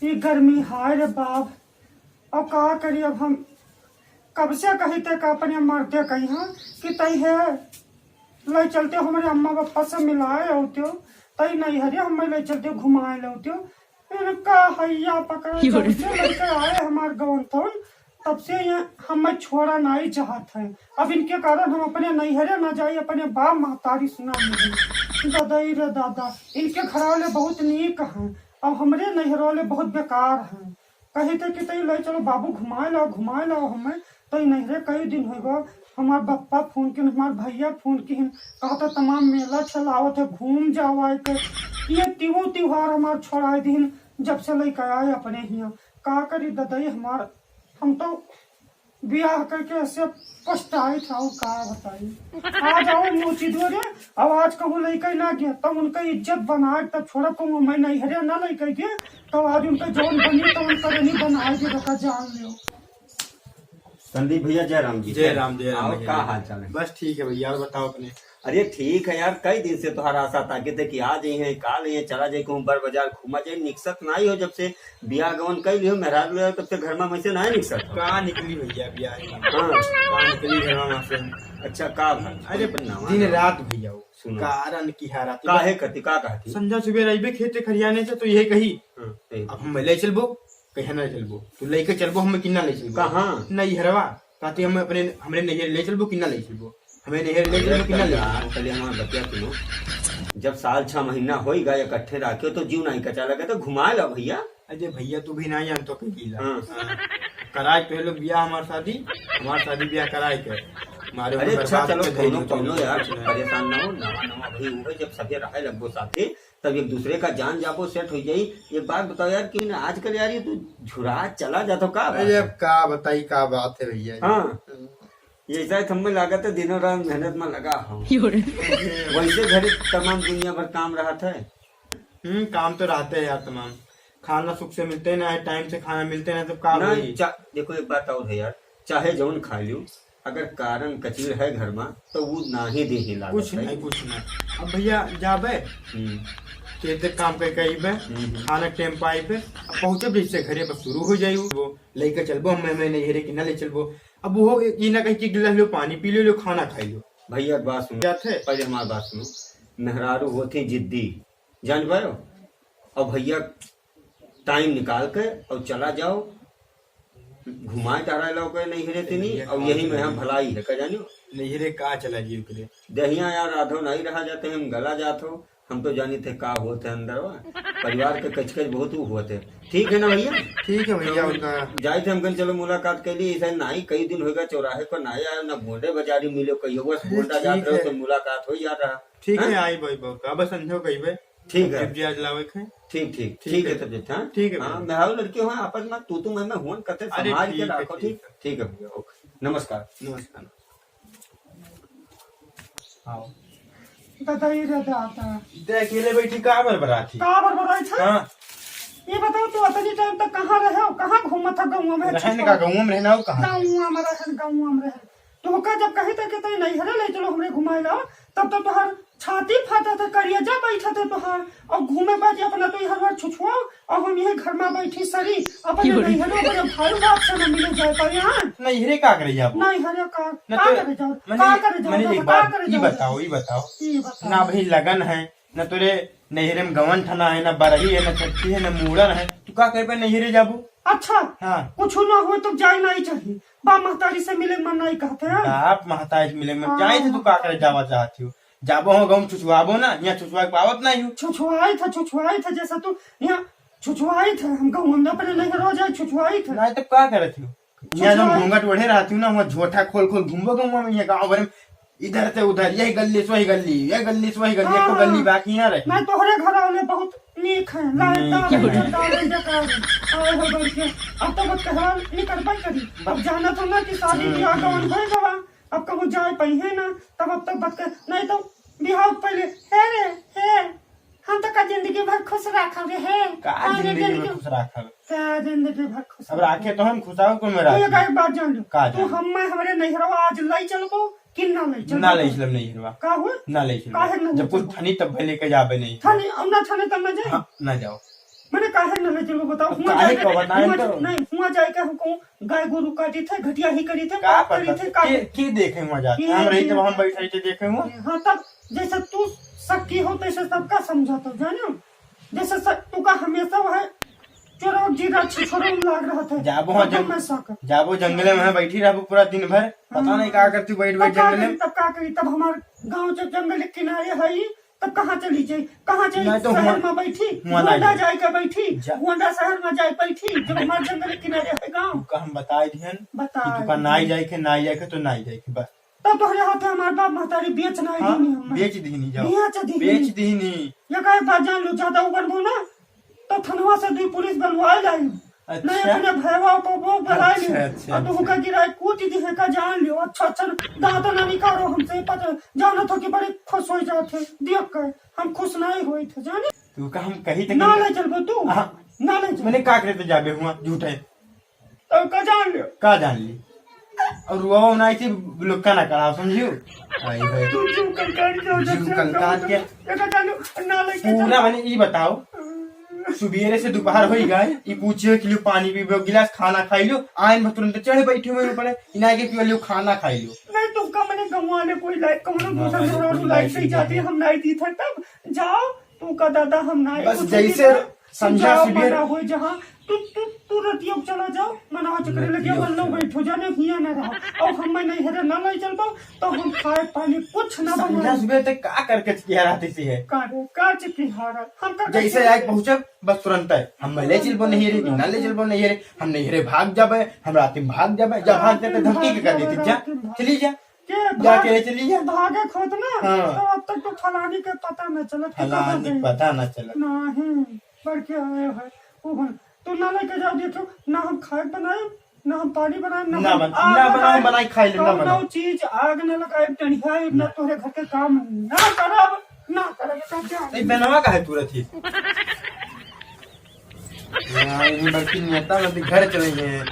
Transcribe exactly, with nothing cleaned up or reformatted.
ई गर्मी, हाय रे बाप। अब का करी, अब हम कब से कही ते का अपने मर्दे कही हाँ कि तई है ले चलते हमरे अम्मा पापा से मिलाए होते हो, तई नैहरे हमें ले चलते घुमाए ले होते हो। इनका हैया पकड़ा, जब से लड़का आए हमार गवन तवन, तब से ये हमें छोड़ा नहीं चाहत है। अब इनके कारण हम अपने नैहरे ना जाई, अपने बाप महतारी सुना मिली। दादा ही रे दादा, इनके घर वाले बहुत नीक हैं, अब हमरे नैहर वाले बहुत बेकार हैं। कही थे कि तई ले चलो बाबू, घुमाए लाओ, घुमाए लाओ हमें। तो ई नैहरे कई दिन होइबा, हमार बप्पा फोन किन, हमार भैया फोन किन, कहता तमाम मेला चलावत है, घूम जाओ आए के। ये तिवो त्योहार हमार छोड़ाए दिन, जब से लइका आए अपने हियाँ। का करी ददई हमार, हम तो बियाह करके ऐसे पछताई था, और का बताई। आज आओ मोची दुआरे, अब आज कहूँ लइका ना गया, तब उनका इज्जत बनाए, तब छोड़ा कहूँ मैं नैहरे ना लइका गया, तब आज उनका जौन बनी, तब उनका नहीं बनाए के बता जान लियो। संदीप भैया, जय राम जी। जय राम, जय राम और भैया। का हाल चाल है? बस ठीक है भैया, और बताओ अपने। अरे ठीक है यार, कई दिन से तोहार आशा ताके थे कि आ जाई है, का ले चला जाए कहूँ बड़ बाजार घूमा जाए, निकसत नाई हो जब से बियाह गवन कई लियो, मेहरारू ले तब से घर में वैसे नाई निकसत हो। का निकली भैया बियाह में? हाँ। का निकली घर में से? अच्छा, का भा? अरे, अपन नावा दिन नावा। रात भैया हो। सुनो। कारण की है रात काहे कति का कहती? संझा सुबह रहिबे खेते खरियाने से तो यही कही, हाँ, यही। अब हम ले चलबो, कहे ना चलबो, तू लेके चलबो, हमें किन्ना ले चलबो? कहाँ? नैहरवा। कहती हम अपने, हमरे नैहर ले चलबो, किन्ना ले चलबो? हमें नैहर ले अरे चलबो, किन्ना ले कल्याण, चलबो? कल्याण हमार बतिया सुनो। जब साल छह महीना होई गा इकट्ठे राखियो तो जीव नहीं कचा लगे तो घुमा लो भैया। अरे भैया तू भी ना जान तो के गीला। हाँ। कराए तो लोग बियाह हमार शादी, हमार शादी बियाह कराए के। मारे अरे हम अच्छा बर्बाद चलो कर देंगे कोनो तो कोनो यार कुछ नहीं। परेशान ना हो, नवा नवा भाई हुए जब सभे रहे लगबो साथे तब एक दूसरे का जान जाबो सेट हो जाई। एक बात बताओ यार कि ना आजकल यार ये तू झुरा चला जातो का बात अरे है? अब का बताई का बात है भैया। हाँ। ये ऐसा है, हमें लागत है दिनों रात मेहनत में लगा हो। वैसे घरे तमाम दुनिया भर काम रहत है। हम्म, काम तो रहते हैं यार तमाम। खाना सुख से मिलते ना है, टाइम से खाना मिलते ना, तब का नहीं, होई? चा-, देखो एक बात और है यार, चाहे जौन खा लियो, अगर कारण कचीर है घर में तो वो ना ही दे ही लागत कुछ है। नहीं, कुछ नहीं। अब भैया जाबे, हम्म। खेते काम करके अइबे, हम्म। खाना टाइम पे अइबे, अब पहुँचे बीच से घरे पर शुरू हो जाई वो, लेके चलबो हम, मैं नैहरे कि ना ले चलबो। अब वो ई ना कही कि गिलास लो, पानी पी लो, लो खाना खाई लो। भैया एक बात सुनो, जात है। पहले हमारी बात सुनो, मेहरारू होती जिद्दी, जान पायो, और भैया टाइम निकाल के और चला जाओ, घुमाए टहराए लाओ के नैहरे तिनी, भैया और का यही में हम चला भलाई है, का जानियो? नैहरे का चला जी ओकरे? दहिया यार आधो नहीं रहा जाते, हम गला जात हो, हम तो जानी थे का होत है अंदरवा, परिवार के कचकच बहुत ऊ होत है। ठीक है ना भैया? ठीक है भैया, तो उनका जाए थे हम कहीं, चलो मुलाकात कर ली, ऐसा नहीं कई दिन होगा चौराहे पर ना आया, ना गोंडे बाजारी मिलो, कहियो बस अरे गोंडा जात ठीक रहो है। तो मुलाकात हो जात रहा। ठीक हाँ? है, आई भाई बाबू, का बस संझो कहिबे। ठीक है। सब्जी आज लावे के है। ठीक, ठीक, ठीक ठीक है है। तब जैसे, हाँ? ठीक है हाँ, भैया। मैं हाउ लड़के हो, आपस में तू, तू, मैं, मैं हुआ, कते अरे संभाल के ठीक है, रखो, ठीक ठीक? है। ठीक है भैया, ओके। नमस्कार। नमस्कार। आओ। बताइए रे दादा। दे अकेले बैठी का बरबरात ही? का बरबरात है? हाँ। ये बताओ तू अतनी टाइम तक कहाँ रहे हो? कहाँ घूमत था गाँव में? रहन का गाँव में रहना हो कहाँ? गाँव में रहन, गाँव में रहन। तोहका जब कही था कि तई नैहरे ले चलो हमरे घुमाए लाओ, तब तो तोहर छाती फाटत है, करिया जा बैठत है तोहार, और घूमे बाजे अपना तो हर बार छुछुआओ, और हम यही घर में बैठी सरी, अपने क्यों रे? नैहरे अपने भाई बाप से न मिले जाए पाए, हाँ? नैहरे का करे जाबो? नैहरे का, न का तो, करे जाओ? मने, का करे जाओ? मने एक का बात, करे ई जाओ? बताओ, ई बताओ। ई बताओ। ना भाई लगन है, न तोरे नैहरे में गवन ठना है, न बरही है, न छट्ठी है, न मूड़न है, तू का करबे नैहरे जाबो? अच्छा, हाँ। कुछ ना हो तो जाए नहीं चाहिए, बाप महतारी से मिले मन नहीं कहते हैं। बाप महतारी से मिले मन, हाँ। जाए थे तू का करे जावा चाहती हो? जाबो हो गाँव छुछुआबो ना, यहाँ छुछुआ के पावत नहीं हो। छुछुआई था, छुछुआई था, जैसा तू यहाँ छुछुआई था, हम गाँव में अपने नहीं रोज आए छुछुआई था। नहीं तब का करत हो? यहाँ जब छुछुआई। घूंघट ओढ़े रहती हूँ ना, वहाँ झोटा खोल खोल घूमबो गाँव में, यहाँ गाँव भर में इधर से उधर, यही गल्ली से वही गल्ली, यही गल्ली से वही गल्ली, एको हाँ। गल्ली बाकी ना रही। नहीं, तोहरे घर वाले बहुत नीक हैं, नहीं, लाइटदार हैं, नहीं। जलदार हैं, बेकार हैं। आए हो बढ़ के, अब तो बत कहवा निकलबे करी। अब जाना तो ना कि शादी हाँ। ब्याह गवन होए गवा, अब कहूँ जाए पइहे ना, तब अब तो बत कह, नहीं तो बिहाव पहले, "हे रे, हे, हम तो का जिंदगी भर खुश राखब रे, हे।" का हाँ रे, जिंदगी भर जिंदगी खुश राखब? का जिंदगी भर खुश अब राखे तो हम खुश आओ, कौन में तू राखे? एक, एक बात जान लो, का तू जान? हम, मैं हमरे नैहरवा आज लई चलबो कि ना लई चलबो? ना लई चलब नैहरवा। का हुआ? ना लई चलब। काहे ना जब लई कुछ चलबो? ठनी तब लेके जाबे नहीं। ठनी, अब ना ठनी तब ना जाए? हाँ, ना जाओ। मने काहे न ले चलबो बताओ? अब हुआं काहे जाके, को बताएं हुआं तो? जा-, नहीं, हुआं जाके हम कहूँ गाय गोरू काटी थे, घटिया ही करी थे, का पाप करी पता थे, का के, के देखे हुआं जाके? के हम रही देखे? तब हम बैठे थे देखे हुआं। हाँ, तब जैसे तू सक्की हो तैसे सबका समझा तो जाने। जैसे स-, तू का हमेशा वह चोरवा जीरा छिछोरे में लाग रहा था। जाबो हाँ एकदम जंग-, मैं शक। जाबो जंगले में बैठी रहबो पूरा दिन भर, पता हाँ। नहीं का करती बैठ तब बैठ का जंगले करी, में। तब का करी, तब हमार गाँव जब जंगल के किनारे है, तब कहाँ चली जाई? कहाँ जाई? नहीं तो शहर हुआं, में बैठी, हुआं ना गोंडा जाई। जाए के बैठी, जा। गोंडा शहर में जाए बैठी, जब हमार जंगल के किनारे है गाँव। तुका हम बताए दिहन बता कि तुका दिहन। नाई जाए के, नाई जाए के तो नाई जाए के, बस। तब तोहरे हाथे हमार बाप महतारी बेच नाई हाँ, दीनी हमें। बेच दीनी जाओ। बेच दीनी। बेच दीनी। ये कहे बात जान लो, ज्यादा उबरबो ना, तो थनवा से दुई पुलिस बनवाए लाई। अच्छा। नहीं अपने भैया को वो बुलाए अच्छा, ली। अच्छा, अब अच्छा। उनका गिराए कूट दी है का जान लियो। अच्छा, अच्छा, दादा ना निकालो हमसे पता। जाना था कि बड़े खुश हो जाते। देख कर हम खुश नहीं हुए थे, जाने? तू का हम कही थे ना कि ले चलबो तू। हाँ। ना ले चल। मैंने का करे तो जाबे हुआं, झूठ है। तो का जान लियो? का जान ली? और वो ना इसे लुक्का ना कराओ, समझियो? आई है। तू जीव कंकाल के हो, जीव जब से कंकाल के। ये का जान लियो? ना ले के पूरा चल। मैंने ई बताओ, सुबेरे से दोपहर होई गए, ई पूछियो कि लियो पानी पीबो, गिलास खाना खाई लियो, आइन में तुरंत चढ़े बैठे हुए ऊपर, इना के पियो लियो खाना खाई लियो। नहीं, तुमका मैंने गंवा ले कोई लाइट, कौनो नहीं, दूसरा नहीं, जोड़ा कोई लाइट लाइट नहीं नहीं जाती, जाती। हम नहीं दी थे तब। जाओ, तू का दादा हम नहीं बस कुछ जैसे नहीं था। संझा जाओ, सुबेर मना हो जहाँ, तू, तू, तू रतिया को चला जाओ, मना हो चक्कर लगे, रतिया वल्लो चला। बैठो जाने, हिया ना रहो। और हम मैं नहीं हेरे ना ले चलबो, तो हम खाए पानी कुछ ना संझा बनाए। सुबेर तक का करके चिकिया रहती सी है? का रे, का चिकिया रहा? हम का जैसे करके आए पहुँचब, बस तुरंत है। हम मैं ले चलबो नहीं रे, ना ले चलबो नहीं रे, हम नहीं रे भाग जाबे, हम रात में भाग जाबे, जब भाग रात जाते में धमकी के भाग कर देती, जाबे, जा, रात में भाग। चली जा। के जा भाग-, के चली जा। भागे खोत ना, हाँ। तो अब तक तो फलानी के पता न चलत कि कहाँ फलानी गई। पता न चलत। नहीं, बड़के आए है, वो बन-, तू ना लेके जाओ, देखो, ना हम खाए बनाए, ना हम पानी बनाए, ना ना हम बन-, आग ना बनाए, लगाए, बनाए, खाए ले, ना कौनो बनाए। चीज आग न लगाए, डंडिया, ना ना। तोहरे घर के काम ना करब, ना करब, ना जाब। ए, बनवा काहे तुरत ही? यहाँ ये बड़की नेता लोग घर चले गए हैं।